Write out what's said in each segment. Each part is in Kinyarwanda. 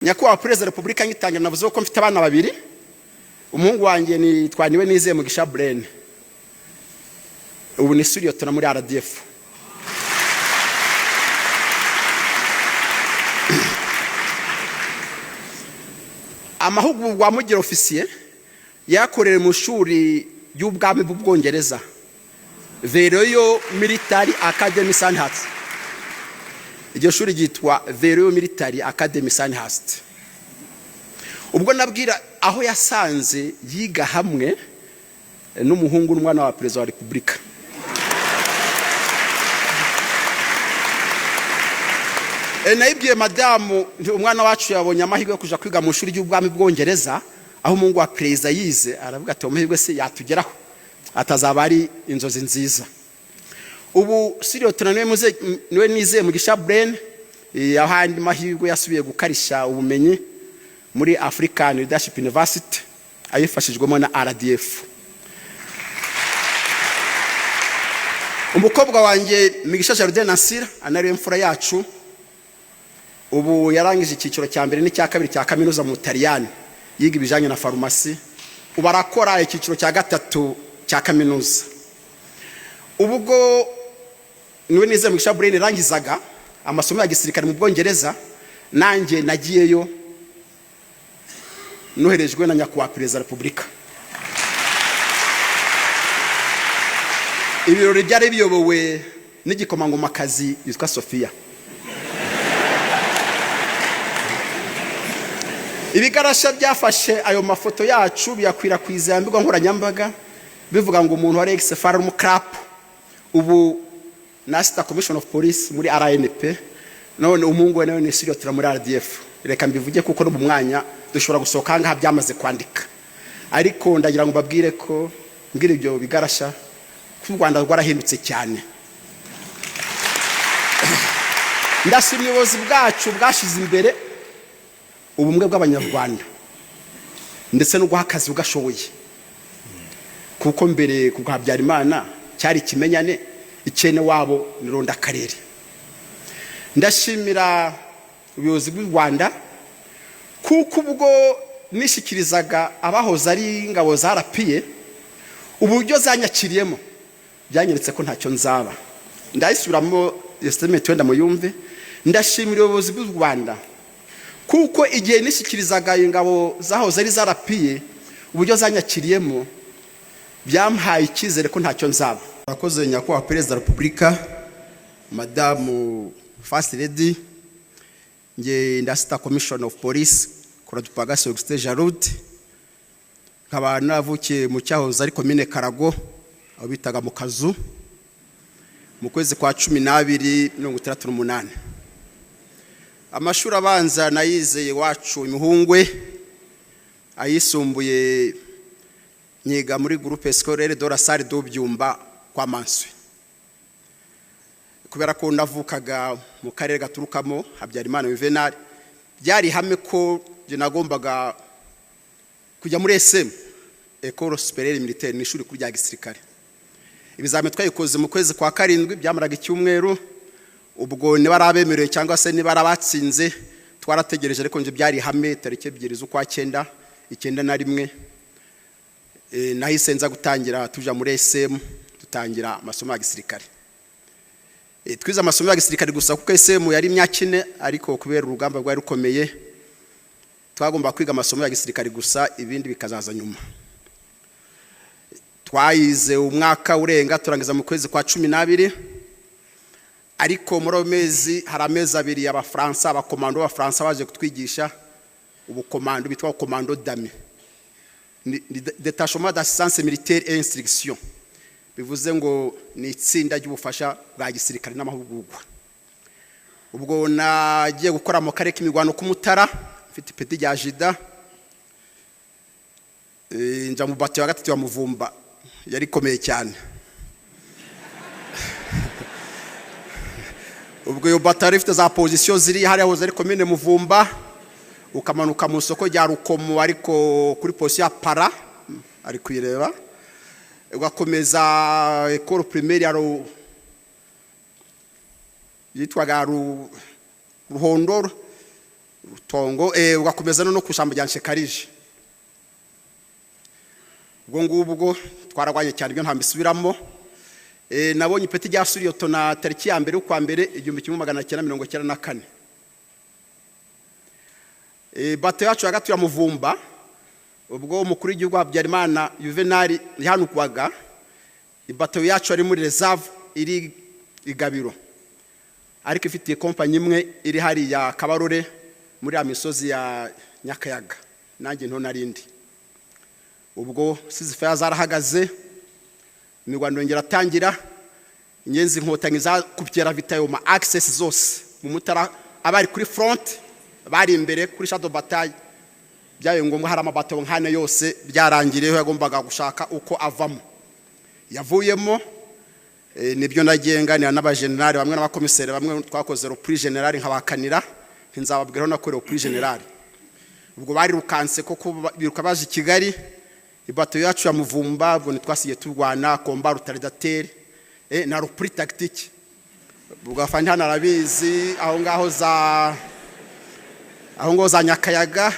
Nyakubahwa Perezida wa Repubulika, ngitangira navuze ko mfite abana babiri. Umuhungu wanjye ni Twaniwe Nizeye Mugisha Burene, ubu ni sous-lieutenant muri RDF. Amahugurwa amugira ofisiye yakorewe mu ishuri ry'ubwami bw'Ubwongereza, The Royal Military Academy, Sandhurst. Iryo shuri ryitwa The Royal Military Academy, Sandhurst. Ubwo nabwira aho yasanze yiga hamwe n'umuhungu n'umwana wa Perezida wa Repubulika. Nayibwiye madamu, umwana wacu yabonye amahirwe yo kuja kwiga mu ishuri ry'ubwami bw'Ubwongereza aho umuhungu wa perezida yize. Aravuga ati: "Amahirwe se yatugeraho, atazaba ari inzozi nziza." Ubu sous-lieutenant niwe Nizeye Mugisha Brain, aho andi mahirwe yasubiye gukarisha ubumenyi muri African Leadership University ayifashijwemo na RDF. Umukobwa wanjye Migisha Jardin Nasira, anariwe mfura yacu, ubu yarangije icyiciro cya mbere n'icya kabiri cya kaminuza mu Butaliyani, yiga ibijyanye na farumasi. Ubu arakora icyiciro cya gatatu cya kaminuza. Ubwo niwe Nizeye Mugisha Brain rangizaga amasomo ya gisirikare mu Bwongereza, nanjye nagiyeyo noherejwe na Nyakubahwa Perezida wa Repubulika. Ibirori byari biyobowe n'igikomangomakazi yitwa Sofiya. Ibigarasha byafashe ayo mafoto yacu biyakwirakwiza mbuga nkoranyambaga, bivuga ngo umuntu wari ex-FAR umukarapu, ubu na Assistant Commissioner of Police muri RNP, none umuhungu we nawe ni sous-lieutenant muri RDF. Reka mbivuge kuko no mu mwanya dushobora gusohoka ahangaha byamaze kwandika, ariko ndagira ngo mbabwire ko mbwira ibyo bigarasha ko u Rwanda rwarahindutse cyane. Ndashima ubuyobozi bwacu bwashyize imbere ubumwe bw'Abanyarwanda ndetse no guha akazi ugashoboye, kuko mbere ku bwa Habyarimana cyari ikimenyane, ikene wabo ni rondakarere. Ndashimira ubuyobozi bw'u Rwanda kuko ubwo nishyikirizaga abahoze ari ingabo za RPA, uburyo zanyakiriyemo byanyeretse ko ntacyo nzaba. Ndayisubiramo statement wenda muyumve. Ndashimira ubuyobozi bw'u Rwanda kuko igihe nishyikirizaga ingabo zahoze ari za RPA, uburyo zanyakiriyemo byampaye icyizere ko ntacyo nzaba. Murakoze, Nyakubahwa Perezida wa Repubulika, Madamu First Lady. Nge ndasita Commissioner of Police Koradupagasi Augustin Jarud, nkaba navukiye mu cyahoze ari komine Karago, aho bitaga mu Kazu, mu kwezi kwa 12 68. Amashuri abanza nayizeye iwacu Imihungwe, ayisumbuye nyiga muri Groupe Scolaire de la Salle de Byumba kwa Manswe. Kubera ko navukaga mu karere gaturukamo Habyarimana Juvenal, byari ihame ko njye nagombaga kujya muri ESM, École Supérieure Militaire, ni ishuri rikuru rya gisirikare. Ibizami twayikoze mu kwezi kwa karindwi, byamaraga icyumweru. Ubwo niba ari abemerewe cyangwa se niba ari abatsinze twarategereje, ariko njye byari ihame tariki 2 z'ukwa cyenda 91 nahise nza gutangira tuja muri ESM, dutangira amasomo ya gisirikare. Twize amasomo ya gisirikare gusa kuko ESM yari imyaka 4, ariko kubera urugamba rwari rukomeye twagomba kwiga amasomo ya gisirikare gusa, ibindi bikazaza nyuma. Twayize umwaka urenga, turangiza mu kwezi kwa 12, ariko muri ayo mezi hari amezi 2 Abafaransa, abakomando b'Abafaransa baje kutwigisha ubukomando bitwa commando DAMI, ni détachement d'assistance militaire et instruction, bivuze ngo ni itsinda ry'ubufasha bwa gisirikare n'amahugurwa. Ubwo nagiye gukora mu karere k'imirwano k'Umutara mfite ipeti rya jida, nja mu bato ya gatatu ya Muvumba, yari ikomeye cyane. Ubwo iyo bato yari ifite za position ziri hariya hoze ari komine Muvumba, ukamanuka mu isoko rya Rukomo, ariko kuri position ya Para ari kuyireba, ugakomeza école primaire ya yitwaga Ruhondoro. Rutongo, ugakomeza no ku ishyamba rya Nshekarije. Ubwo ngubwo twararwanye cyane, ibyo ntabwo mbisubiramo. Nabonye ipeti rya sous-lieutenant tariki ya 1 y'ukwa mbere 1994. Bato yacu ya gatatu ya Muvumba, ubwo umukuru w'igihugu Habyarimana Juvenal yahanukwaga, ibato yacu ari muri reserve iri Igabiro, ariko ifitiye kompanyi imwe iri hariya Kabarore muri ya misozi ya Nyakayaga, nanjye nto narindi. Ubwo ceasefire zarahagaze, imirwano yongera atangira. Inyenzi Inkotanyi zakubye ravitaillement axes zose mu Mutara, abari kuri front bari imbere kuri champ de bataille. Byabaye ngombwa, hari amabato nkane yose byarangiriyeho, yagombaga gushaka uko avamo, yavuyemo. Nibyo nagiye nganira n'abajenerali bamwe n'abakomiseri bamwe, twakoze repli général, nkabakanira nzababwiraho nakorewe repli général. Ubwo barirukanse koko, biruka baje i Kigali. Ibato yacu ya Muvumba ubwo ntitwasigaye turwana combat retardateur na repli tactique. Ubwo afande hano arabizi, aho ngaho za Nyakayaga,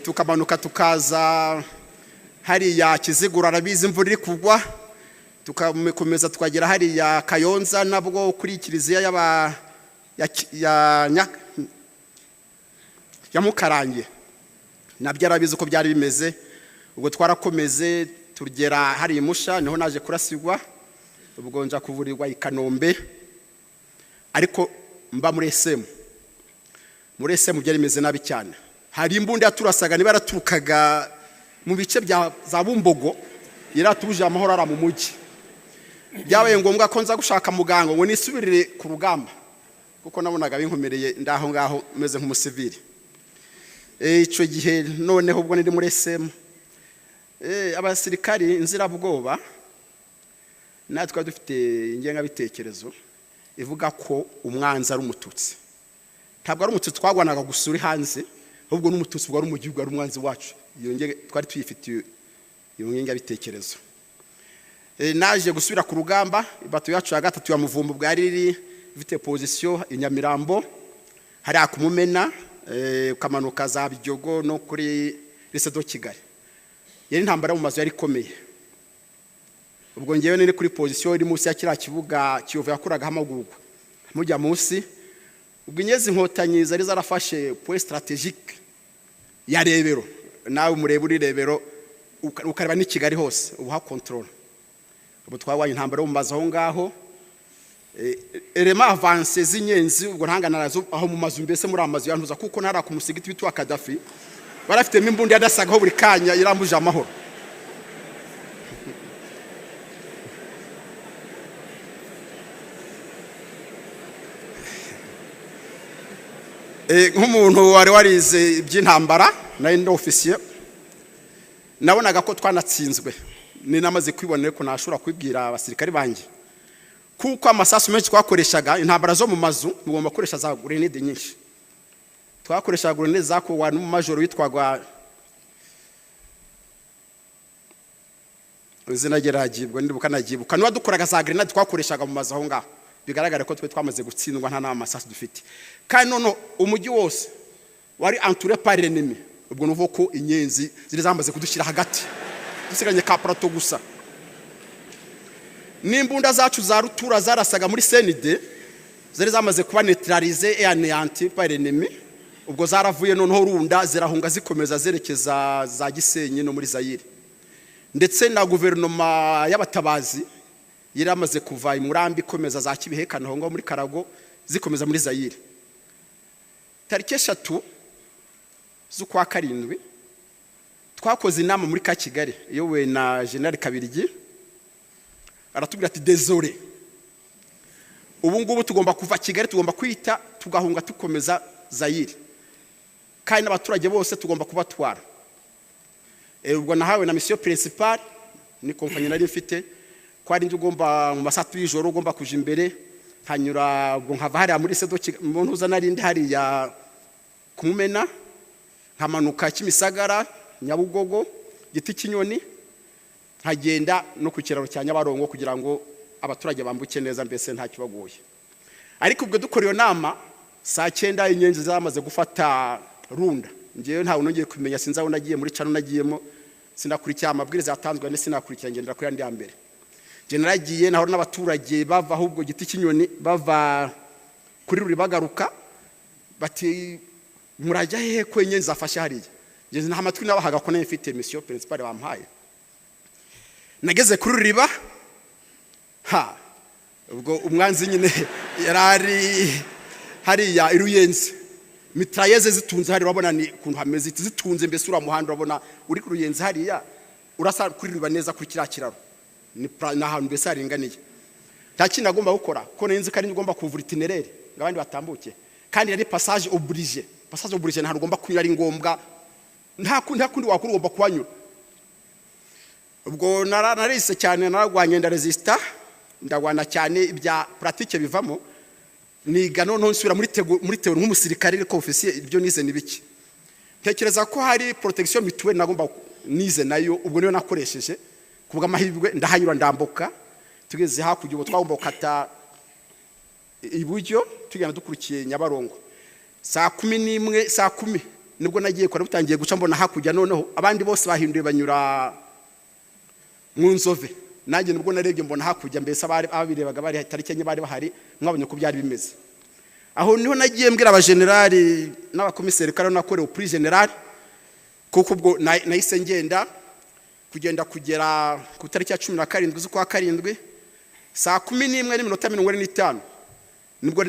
tukamanuka tukaza hariya Kiziguro, arabizi, imvura iri kugwa, tukakomeza tukagera hariya Kayonza, nabwo kuri kiliziya y'aba ya, ya, ya Mukarange, nabyo arabizi uko byari bimeze. Ubwo twarakomeze tugera hariya Musha, niho naje kurasigwa. Ubwo nja kuvurirwa i Kanombe, ariko mba muri SM. Muri SM byari bimeze nabi cyane, hari imbunda yaturasaga, niba yaraturukaga mu bice bya za Bumbogo, yaratubuje amahoro ara mu mujyi. Byabaye ngombwa ko nza gushaka muganga ngo nisubirire ku rugamba, kuko nabonaga binkomereye ndaho ngaho meze nk'umusivili. Icyo gihe noneho ubwo niri muri SM, abasirikari inzirabwoba, natwe dufite ingengabitekerezo ivuga ko umwanzi ari Umututsi. Ntabwo ari Umututsi twagwanaga gusa uri hanze, ahubwo n'Umututsi wari mu gihugu ari umwanzi wacu. Iyo twari tuyifitiye iyo ngengabitekerezo. Naje gusubira ku rugamba. Ibato yacu ya gatatu ya Muvumba bwari iri ifite position i Nyamirambo, hariya ku Mumena, ukamanuka za Biryogo no kuri Lycée de Kigali. Yari intambara mu mazu, yari ikomeye. Ubwo ngewe niri kuri position iri munsi ya kiriya kibuga Kiyovu yakuragaho amagurwa, mujya munsi. Ubwo Inyenzi Inkotanyi zari zarafashe point stratégique ya Rebero, nawe mureba uri Rebero ukareba n'i Kigali hose, ubu ha contrôle. Ubu twabonye intambara yo mu mazu aho ngaho, éléments avancés z'inyenzi, ubwo ntangana nazo aho mu mazu, mbese muri amazu yantuza, kuko ntara ku musigiti witwa Kadafi barafitemo imbunda yadasagaho buri kanya, irambuje amahoro. Nk'umuntu wari warize iby'intambara, nari ndi ofisiye, nabonaga ko twanatsinzwe. Ni namaze kwibonera ko ntashobora kubibwira abasirikari banjye, kuko amasasu menshi twakoreshaga, intambara zo mu mazu mugomba gukoresha za grenade nyinshi. Twakoreshaga grenade zakorwa n'umumajoro witwaga, izina rye ragibwa ndibuka nagibuka, niba dukoraga za grenade twakoreshaga mu mazu aho ngaho. Bigaragara ko twe twamaze gutsindwa, nta n'amasasu dufite, kandi none umujyi wose wari entouré par l'ennemi. Ubwo nuvuga ko inyenzi ziri zamaze kudushyira hagati, dusigaranye ka plateau gusa. N'imbunda zacu za rutura zarasaga muri CND zari zamaze kuba neutralisées et anéanties par l'ennemi. Ubwo zaravuye noneho runda zirahunga, zikomeza zerekeza za Gisenyi no muri Zayire. Ndetse na guverinoma y'abatabazi yari yamaze kuva i Murambi, ikomeza za Kibihekane aho ngaho muri Karago, zikomeza muri Zayire. Tariki 3 z'ukwa karindwi twakoze inama muri ka Kigali iyobowe na General Kabirigi. Aratubwira ati: "Désolé, ubu ngubu tugomba kuva Kigali, tugomba kwita tugahunga tukomeza Zayire, kandi n'abaturage bose tugomba kubatwara." Ubwo nahawe na mission principale, ni kompanyi nari mfite, ko ari njye ugomba mu masaha y'ijoro ugomba kuja imbere, nkanyura, ubwo nkava hariya muri sedo mu ntuza narindi hariya kumumena, nkamanuka Kimisagara, Nyabugogo, Giti cy'inyoni, nkagenda no ku kiraro cya Nyabarongo kugira ngo abaturage bambuke neza, mbese nta kibagoye. Ariko ubwo dukora iyo nama Saa 9 inyenzi zamaze gufata Runda. Ngewe ntawe nongeye kumenya, sinzi aho nagiye, muri cano nagiyemo, sinakurikira amabwiriza yatanzwe ndetse sinakurikira, ngendera kuri yandi ya mbere. Njye naragiye nahora n'abaturage bava ahubwo giti cy'inyoni, bava kuri ruri bagaruka, bati: "Murajya hehe ko inyenzi zafashe hariya?" Njye nta matwi nabahaga ko nari mfite mission principale bampaye. Nageze kuri ruriba, ha ubwo umwanzi nyine yari ari hariya i Ruyenzi, mitrailleuses zitunze hari, urabona ni ukuntu hameze, zitunze mbese uriya muhanda urabona uri ku Ruyenzi hariya, urasa kuri ruriba neza kuri kiriya kiraro, ni ahantu mbese haringaniye. Nta kintu agomba gukora ko nari nzi ko ari ngomba kuvura itinéraire ngo abandi batambuke, kandi yari passage obligé. Passage obligé, ntabwo ugomba kunyura, ari ngombwa, nta kundi wakora, ugomba kuhanyura. Ubwo narise cyane, nararwanye, ndaresista, ndagwana cyane, ibya pratique bivamo, niga noneho nsubira muri théorie nk'umusirikare ariko officier. Ibyo nize ni biki? Ntekereza ko hari protection mutuelle nagomba nize nayo, ubwo niyo nakoresheje. Kubw'amahirwe ndahanyura, ndambuka. Tugeze hakurya, ubu twagomba gukata iburyo tugenda dukurikiye Nyabarongo. Saa 11, saa 10 nibwo nagiye kora, butangiye guca, mbona hakurya noneho abandi bose bahinduye banyura mu Nzove. Nanjye nibwo narebye mbona hakurya, mbese abari ababirebaga bari tariki 4 bari bahari, mwabonye ko byari bimeze. Aho niho nagiye mbwira abajenerali n'abakomiseri ko ariho nakorewe kuri général, kuko ubwo nahise ngenda kugenda kugera ku itariki ya 17 z'ukwa karindwi, saa 11:45 nibwo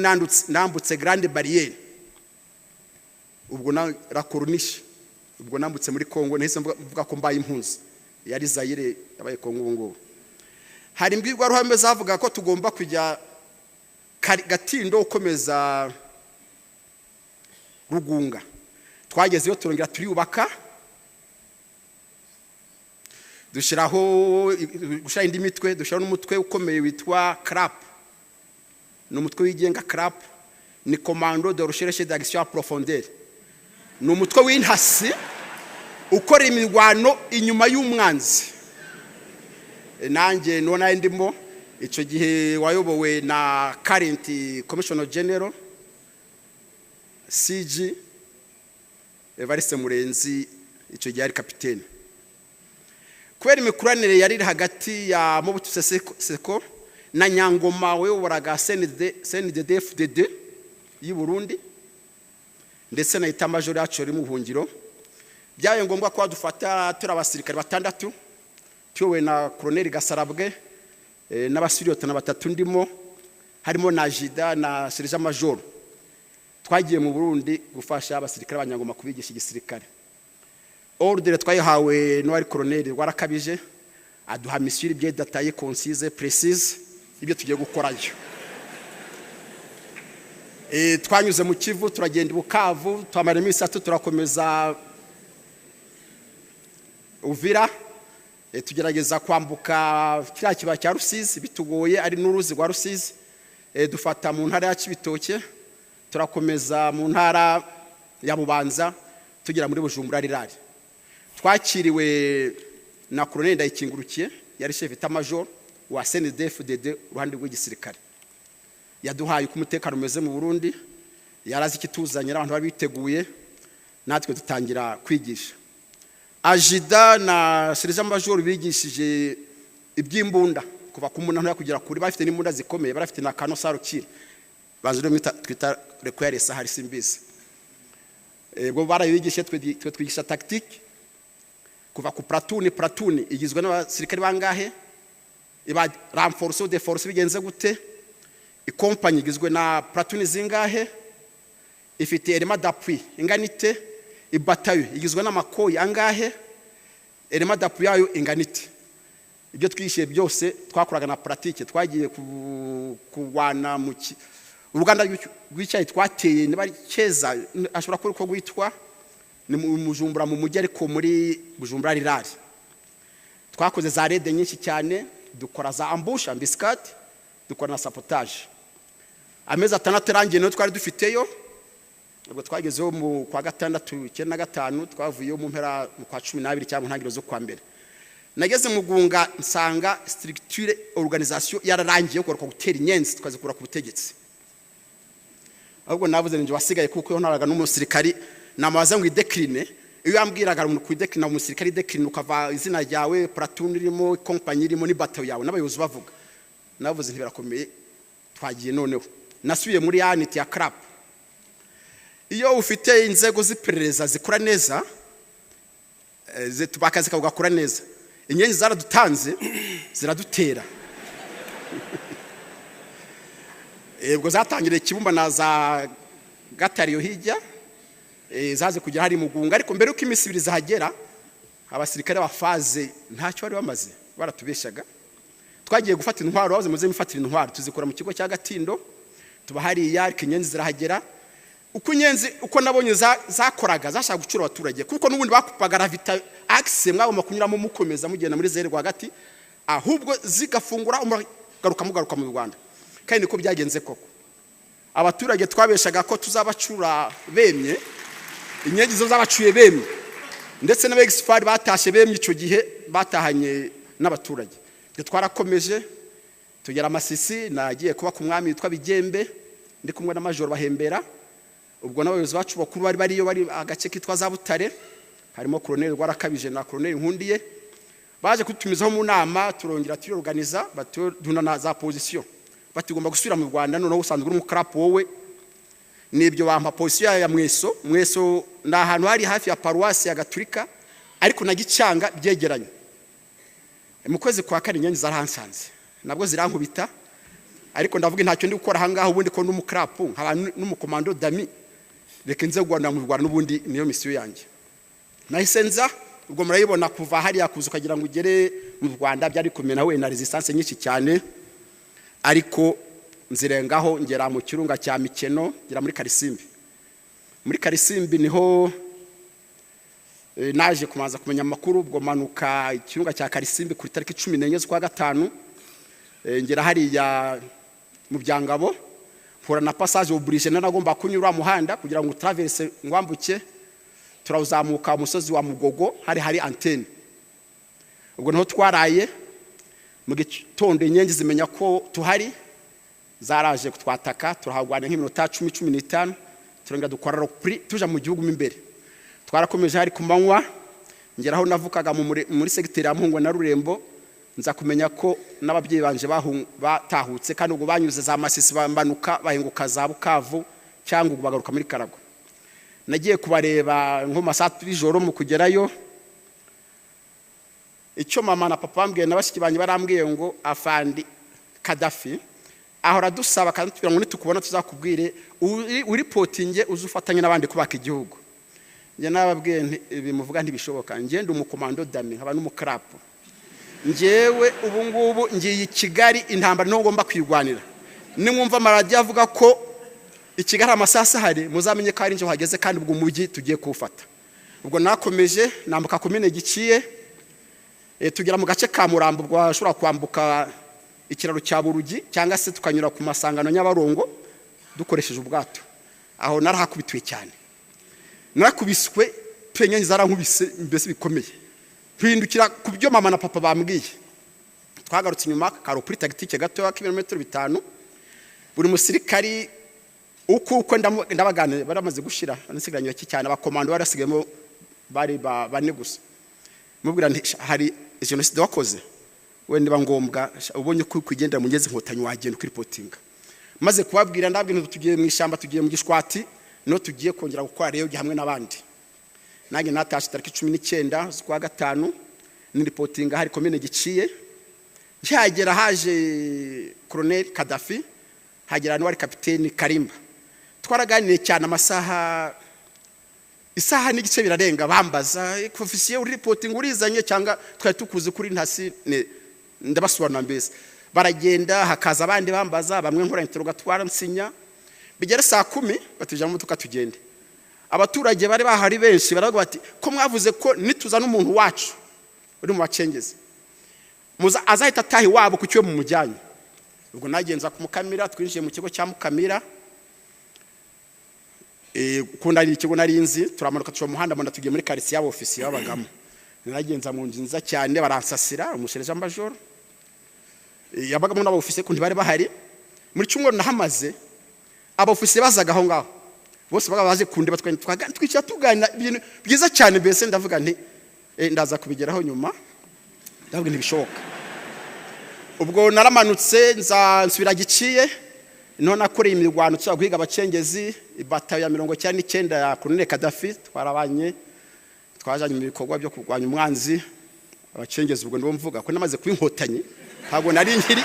nambutse grande barrière, ubwo na la corniche, ubwo nambutse muri Kongo. Nahise mvuga ko mbaye impunzi, yari Zaire yabaye Kongo ubu ngubu. Hari imbwirwaruhame zavuga ko tugomba kujya Gatindo, ukomeza Rugunga. Twagezeyo turongera turiyubaka, dushyiraho gushyiraho indi mitwe, dushyiraho n'umutwe ukomeye witwa CRAP. Ni umutwe wigenga. CRAP ni Commando de Recherche d'Action en Profondeur, ni umutwe w'intasi ukora imirwano inyuma y'umwanzi. Nanjye nuwo nari ndimo icyo gihe, wayobowe na current Commissioner General, CG Evariste Murenzi, icyo gihe ari kapitene. Kubera imikoranire yari iri hagati ya Mobutu Sese Seko na Nyangoma wayoboraga CND, CNDD FDD y'u Burundi, ndetse na état-major yacu yari mu buhungiro, byabaye ngombwa ko badufata turi abasirikare batandatu, tuyobowe na Colonel Gasarabwe, n'abasiriyotana batatu ndimo, harimo na adjudant na sergent major. Twagiye mu Burundi gufasha abasirikare b'Abanyangoma kubigisha igisirikare. Ordre twayihawe n'uwari colonel Rwarakabije, aduha mission bien détaillée, concise, précise, ibyo tugiye gukorayo. Twanyuze mu Kivu, turagenda i Bukavu, twamara iminsi 3, turakomeza Uvira. Tugerageza kwambuka kiriya kibaya cya Rusizi bitugoye, ari n'uruzi rwa Rusizi. Dufata mu ntara ya Cibitoke, turakomeza mu ntara ya Bubanza, tugera muri Bujumbura rural. Twakiriwe na Colonel Ndayikingurukiye, yari chef d'état-major wa CNDD-FDD uruhande rw'igisirikare. Yaduhaye uko umutekano umeze mu Burundi, yarazi ikituzanye, abantu bari biteguye, natwe dutangira kwigisha. Adjudant na sergent major bigishije iby'imbunda kuva ku munani kugera kuri, bafite n'imbunda zikomeye, barafite na canon sarukire banze twita require hari simbizi. Ubwo barabigishije, twe twigisha tactique kuva ku platoon. Platoon igizwe n'abasirikare bangahe? Iba renforce ou déforce bigenze gute? Ikompanyi igizwe na platoon zingahe? Ifite élément d'appui ingana ite? Ibatayo igizwe n'amakoyi angahe? Élément d'appui yayo ingana ite? Ibyo twishyuye byose twakoraga na pratique. Twagiye kurwana mu uruganda rw'icyayi twateye, niba ari Keza, ashobora kuba uko rwitwa, ni mu Bujumbura mu mujyi, ariko muri Bujumbura rural. Twakoze za raids nyinshi cyane, dukora za ambush, embuscade, dukora na sabotage. Amezi 6 arangiye niyo twari dufiteyo. Ubwo twagezeho mu kwa gatandatu 95, twavuyeyo mu mpera mu kwa 12 cyangwa mu ntangiriro zo kwa mbere. Nageze mu Gunga nsanga structure, organisation yararangiye, kugaruka gutera inyenzi tukazikura ku butegetsi. Ahubwo navuze ninjye wasigaye, kuko iyo ntaraga n'umusirikari namabaza ngo idécline, iyo yambwiraga umuntu kuidéclina, umusirikari idécline ukava izina ryawe, platoon irimo, kompanyi irimo, ni bataillon yawe, n'abayobozi bavuga. Navuze ntibirakomeye, twagiye. Noneho nasubiye muri ya unité ya CRAP. Iyo ufite inzego z'iperereza zikora neza, akazi kawe gakora neza. Inyenzi zaradutanze, ziradutera. Ubwo zatangiriye Kibumba na za Gatariyo hirya, zaze kugera hari Mugunga. Ariko mbere yuko iminsi 2 zahagera, abasirikare bafaze ntacyo bari bamaze, baratubeshyaga. Twagiye gufata intwaro, bavuze muze mufatira intwaro, tuzikura mu kigo cya Gatindo. Tuba hariya, ariko inyenzi zirahagera. Uko inyenzi, uko nabonye zakoraga, zashaka gucura abaturage, kuko n'ubundi bakupaga ravita axe mwagomba kunyuramo mukomeza mugenda muri Zaire rwagati, ahubwo zigafungura mugaruka, mugaruka mu Rwanda. Kandi niko byagenze koko. Abaturage twabeshaga ko tuzabacura bemye, inyenzi zo zabacuye bemye, ndetse n'aba ex-FAR batashye bemye. Icyo gihe batahanye n'abaturage. Twe twarakomeje tugera Masisi. Nagiye kuba ku mwami witwa Bigembe, ndi kumwe na Majoro Bahembera. Ubwo n'abayobozi bacu bakuru bari bariyo, bari agace kitwa za Butare, harimo Colonel Rwarakabije na Colonel Nkundiye. Baje kutumizaho mu nama, turongera turiorganiza, batuduna na za position, batugomba gusubira mu Rwanda. Noneho usanzwe uri umukarapu wowe, nibyo, bampa position ya Mweso. Mweso ni ahantu hari hafi ya paruwasi ya Gaturika, ariko na Gicanga byegeranye. Mu kwezi kwa kane inyenzi zarahansanze, nabwo zirankubita. Ariko ndavuga ntacyo ndi gukora ahangaha ubundi, ko n'umukarapu nkaba n'umukomando dami, reka nze Rwanda, mu Rwanda n'ubundi niyo mission yanjye. Nahise nza. Ubwo murayibona, kuva hariya kuza ukagira ngo ugere mu Rwanda byari kumena we na resistance nyinshi cyane, ariko nzirengaho, ngera mu kirunga cya Mikeno, ngera muri Karisimbi. Muri Karisimbi niho naje kubanza kumenya amakuru. Ubwo manuka ikirunga cya Karisimbi ku itariki 14 z'ukwa gatanu, ngera hariya mu Byangabo, mpura na passage obligé, nagomba kunyura muhanda kugira ngo traverse ngwambuke. Turawuzamuka umusozi wa Mugogo, hari antenne. Ubwo niho twaraye. Mu gitondo inyenzi zimenya ko tuhari, zaraje kutwataka, turahagwana nk'iminota 10, 15, turongera dukora repli, tuja mu gihugu mo imbere. Twarakomeje, hari ku manywa, ngeraho navukaga muri segiteri ya Muhungwe na Rurembo. Nza kumenya ko n'ababyeyi banje batahutse, kandi ubwo banyuze za Masisi, bambanuka bahinguka za Bukavu cyangwa ubwo bagaruka muri Karagwe. Nagiye kubareba nko mu masaha y'ijoro. Mu kugerayo, icyo mama na papa bambwiye na bashiki banjye, barambwiye ngo afandi Kadafi ahora adusaba kandi tubwira ngo nitukubona tuzakubwire uripotinge, uze ufatanye n'abandi kubaka igihugu. Njye nababwiye nti ibi muvuga ntibishoboka. Njye ndi umukomando dami, nkaba n'umukarapu. Njyewe ubu ngubu ngiye i Kigali, intambara niho ngomba kwirwanira. Nimwumva amaradiyo avuga ko i Kigali amasasu ahari, muzamenye ko ari njye uhageze, kandi ubwo umujyi tugiye kuwufata. Ubwo nakomeje nambuka komine Giciye, tugera mu gace ka Murambo. Ubwo washobora kwambuka ikiraro cya Burugi cyangwa se tukanyura ku masangano Nyabarongo dukoresheje ubwato. Aho narahakubitiwe cyane, narakubiswe pe, zarankubise mbese bikomeye, mpindukira ku byo mama na papa bambwiye. Twagarutse inyuma ka repli tactique gatoya k'ibirometero 5. Buri musirikari uko ndabaganira, baramaze gushira, nasigaranye bake cyane. Abakomando bari basigayemo bari bane gusa. Mubwira nti hari jenoside wakoze we, niba ngombwa ubonye ko kugendera mu ngezi Inkotanyi wagenda ukiripotinga. Maze kubabwira, ndabwira nti tugiye mu ishyamba, tugiye mu Gishwati, no tugiye kongera gukora rero hamwe n'abandi. Nanjye natashe tariki 19 z'ukwa gatanu, niripotinga hari komine Giciye. Nkihagera haje Colonel Kadafi, hagera n'uwari kapiteni Karimba. Twaraganiriye cyane amasaha, isaha n'igice birarenga, bambaza: "Ofisiye, uri reporting urizanye cyangwa twari tukuzi kuri ntasi?" Ndabasobanura mbese. Baragenda, hakaza abandi bambaza, bamwe nkora interrogatoire, nsinya. Bigera saa 10, batujya mu modoka tugende. Abaturage bari bahari benshi baravuga bati: "Ko mwavuze ko nituzana umuntu wacu uri mu bacengezi muza azahita ataha iwabo, ku cyo mumujyanye?" Ubwo nagenza ku Mukamira, twinjiye mu kigo cya Mukamira, ukunda ari ikigo nari nzi. Turamanuka tuca mu muhanda, mbona tugiye muri quartier y'abo ofisiye babagamo. Naragenza mu nzu nziza cyane, baransasira. Umuserija majoro yabagamo n'abo ofisiye, kundi bari bahari. Muri cyumweru nahamaze. Abofisiye bazaga aho ngaho bose baba baje kundeba, twicara tuganira ibintu byiza cyane. Mbese ndavuga nti ndaza kubigeraho nyuma, ndavuga ntibishoboka. Ubwo naramanutse, nza nsubira Giciye, niho nakoreye imirwano tujya guhiga abacengezi. Ibatayo ya 99 ya Colonel Kadafi twarabanye, twajanye mu bikorwa byo kurwanya umwanzi, abacengezi. Ubwo ndibo mvuga ko namaze kuba Inkotanyi, ntabwo nari nkiri.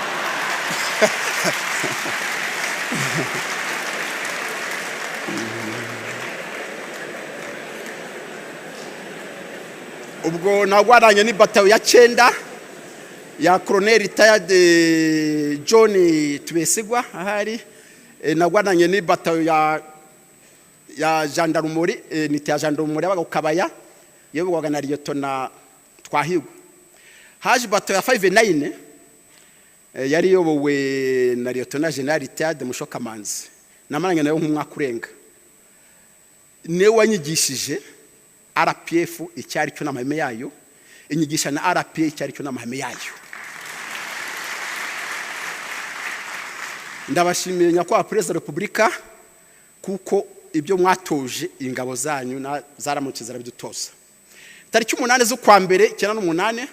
Ubwo nagwaranye n'ibatayo ya 9 ya Colonel retired John Tubesigwa ahari. Nagwaranye n'ibatayo ya gendarmerie, nite ya gendarmerie yabaga ku Kabaya, yoborwaga na Lieutenant Twahigwa. Haje batayo ya 59 yari iyobowe na Lieutenant General retired Mushokamanzi, namaranye nayo nk'umwaka urenga. Niwe wanyigishije RPF icyo ari cyo n'amahame yayo, inyigisha na RPA icyo ari cyo n'amahame yayo. Ndabashimiye, Nyakubahwa Perezida wa Repubulika, kuko ibyo mwatoje ingabo zanyu zaramutse zarabidutoza. Tariki 8 z'ukwa mbere 98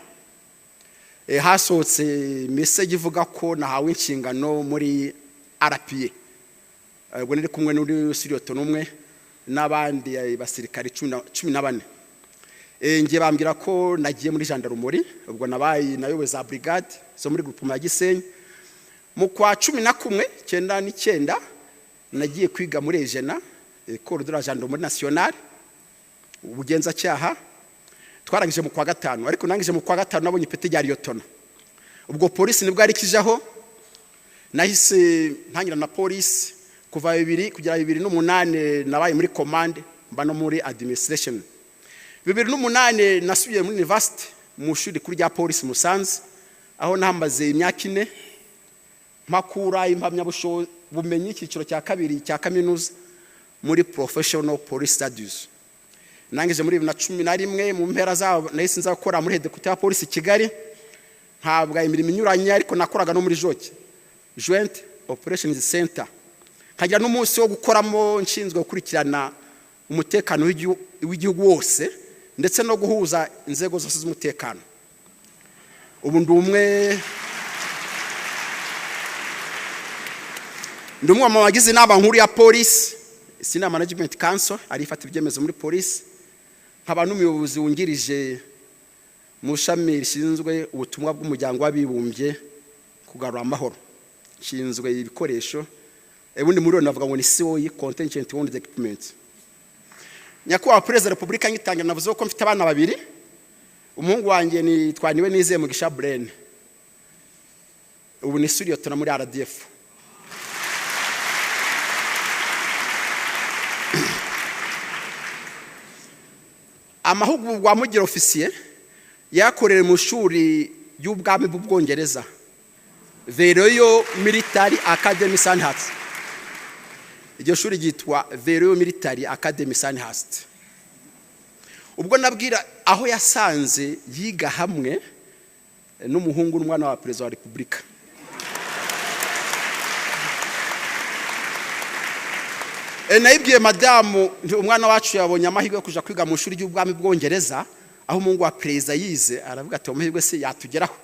hasohotse message ivuga ko nahawe inshingano muri RPA. Ubwo nari kumwe n'uri sous-lieutenant umwe n'abandi basirikare 14. Ngiye bambwira ko nagiye muri gendarmerie. Ubwo nabaye nayoboye za brigade zo muri groupement ya Gisenyi. Mu kwa 11 99 nagiye kwiga muri EGENA, École de la Gendarmerie Nationale, ubugenzacyaha. Twarangije mu kwa gatanu, ariko nangije mu kwa gatanu nabonye ipeti rya lieutenant. Ubwo polisi nibwo yari ikijaho, nahise ntangira na polisi. Kuva 2000 kugera 2008 nabaye muri commande, mba no muri administration. 2008 nasubiye muri university, mu ishuri rikuru rya polisi Musanze, aho nahamaze imyaka 4, mpakura impamyabushobozi icyiciro cya kabiri cya kaminuza muri professional police studies. Nangije muri 2011 mu mpera zabo, nahise nza gukora muri headquarter ya polisi i Kigali, ntabwa imirimo inyuranye, ariko nakoraga no muri JOC, Joint Operations Center, nkagira n'umunsi wo gukoramo nshinzwe gukurikirana umutekano w'igihugu wose ndetse no guhuza inzego zose z'umutekano. Ubu ndi umwe mu bagize inama nkuru ya polisi, Senior Management Council, ari ifata ibyemezo muri polisi, nkaba n'umuyobozi wungirije mu ishami rishinzwe ubutumwa bw'Umuryango w'Abibumbye kugarura amahoro, nshinzwe ibikoresho. Ubundi muri navuga ngo ni COE, contingent owned equipment. Nyakubahwa Perezida wa Repubulika, ngitangira navuze ko mfite abana babiri. Umuhungu wanjye ni Twaniwe Nizeye Mugisha Brain, ubu ni sous-lieutenant muri RDF. Amahugurwa mugira ofisiye yakorewe mu ishuri ry'ubwami bw'Ubwongereza, The Royal Military Academy, Sandhurst. Iryo shuri ryitwa The Royal Military Academy, Sandhurst. Ubwo nabwira aho yasanze yiga hamwe n'umuhungu n'umwana wa Perezida wa Repubulika. Nayibwiye madamu nti umwana wacu yabonye amahirwe yo kuja kwiga mu ishuri ry'ubwami bw'Ubwongereza aho umuhungu wa perezida yize. Aravuga ati amahirwe se yatugeraho,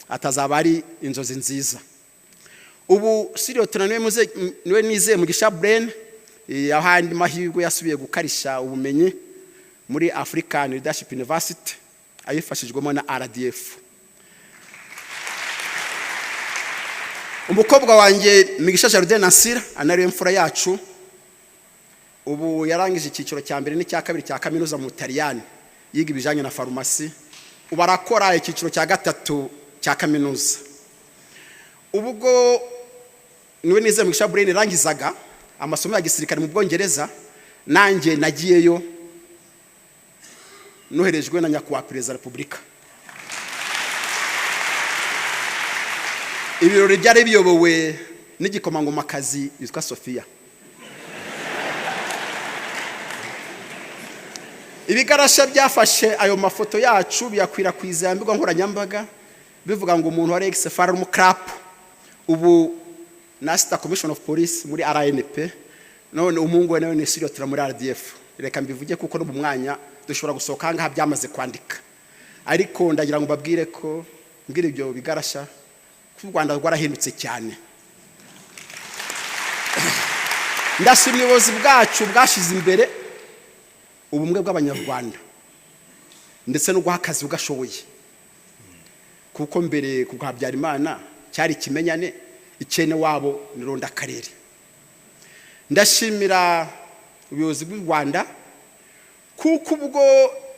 atazaba ari inzozi nziza. Ubu sous-lieutenant niwe nizeye Mugisha Brain, ahandi mahirwe yasubiye gukarisha ubumenyi muri African Leadership University ayifashijwemo na RDF. Umukobwa wanjye Migisha Jardin Nasira, anariwe mfura yacu, ubu yarangije icyiciro cya mbere n'icya kabiri cya kaminuza mu Butaliyani, yiga ibijyanye na farumasi. Ubu arakora icyiciro cya gatatu cya kaminuza. Ubwo niwe nizeye Mugisha Brain rangizaga amasomo ya gisirikare mu Bwongereza, nanjye nagiyeyo noherejwe na Nyakubahwa Perezida wa Repubulika. Ibirori byari biyobowe n'igikomangomakazi witwa Sofiya. Ibigarasha byafashe ayo mafoto yacu biyakwirakwiza mbuga nkoranyambaga, bivuga ngo umuntu wa ex-FAR umukarapu ubu na Assistant Commissioner of Police muri RNP, none umuhungu we nawe ni sous-lieutenant muri RDF. Reka mbivuge kuko no mu mwanya dushobora gusohoka aha ngaha byamaze kwandika, ariko ndagira ngo mbabwire ko mbwira ibyo bigarasha ko u Rwanda rwarahindutse cyane. Ndashima ubuyobozi bwacu bwashyize imbere ubumwe bw'Abanyarwanda ndetse no guha akazi ugashoboye, kuko mbere ku bwa Habyarimana cyari ikimenyane, ikene wabo ni rondakarere. Ndashimira ubuyobozi bw'u Rwanda kuko ubwo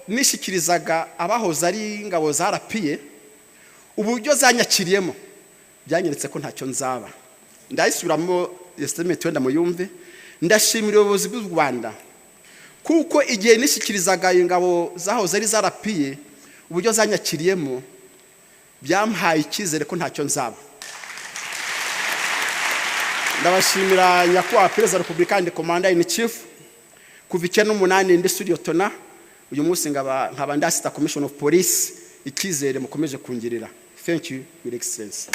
nishyikirizaga abahoze ari ingabo za RPA, uburyo zanyakiriyemo byanyeretse ko ntacyo nzaba. Ndayisubiramo statement wenda muyumve. Ndashimira ubuyobozi bw'u Rwanda kuko igihe nishyikirizaga ingabo zahoze ari za RPA, uburyo zanyakiriyemo byampaye icyizere ko ntacyo nzaba. Ndabashimira Nyakubahwa Perezida wa Repubulika and Commander in Chief. Kuva 98 ndi sous-lieutenant, uyu munsi nkaba ndi Assistant Commissioner of Police, icyizere mukomeje kungirira. Thank you, Your Excellency.